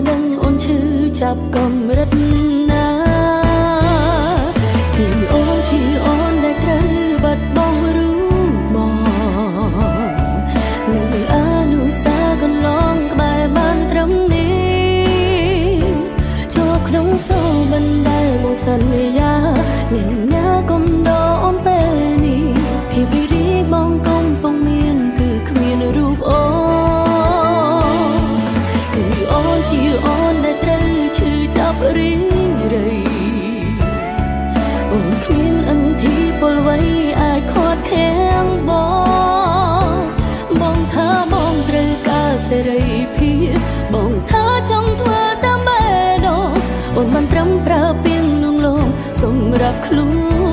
ដឹងអូនឈឺចាប់កម្រិតណា គឺអូនជាអូនដែលត្រូវបាត់បង់រូបបង នៅអនុសាកន្លងក្បែរបានត្រឹមនេះ ជាប់ក្នុងសូបិនដែលមកសន្យាញញ៉ាកុំដកអូនពេលនេះ ភាពរីករាយបងកំពុងមានគឺគ្មានរូបអូន គឺអូនជាអូនដែលត្រូវឈឺចាប់រីរៃ អូនគ្មានអន្ធីពលអ្វីអាចខាត់ខាំងបង បងថាបងត្រូវការសេរីភាព បងថាចង់ធ្វើតាមបេះដូងអូន មិនត្រឹមប្រើពីងលងលងសម្រាប់ខ្លួន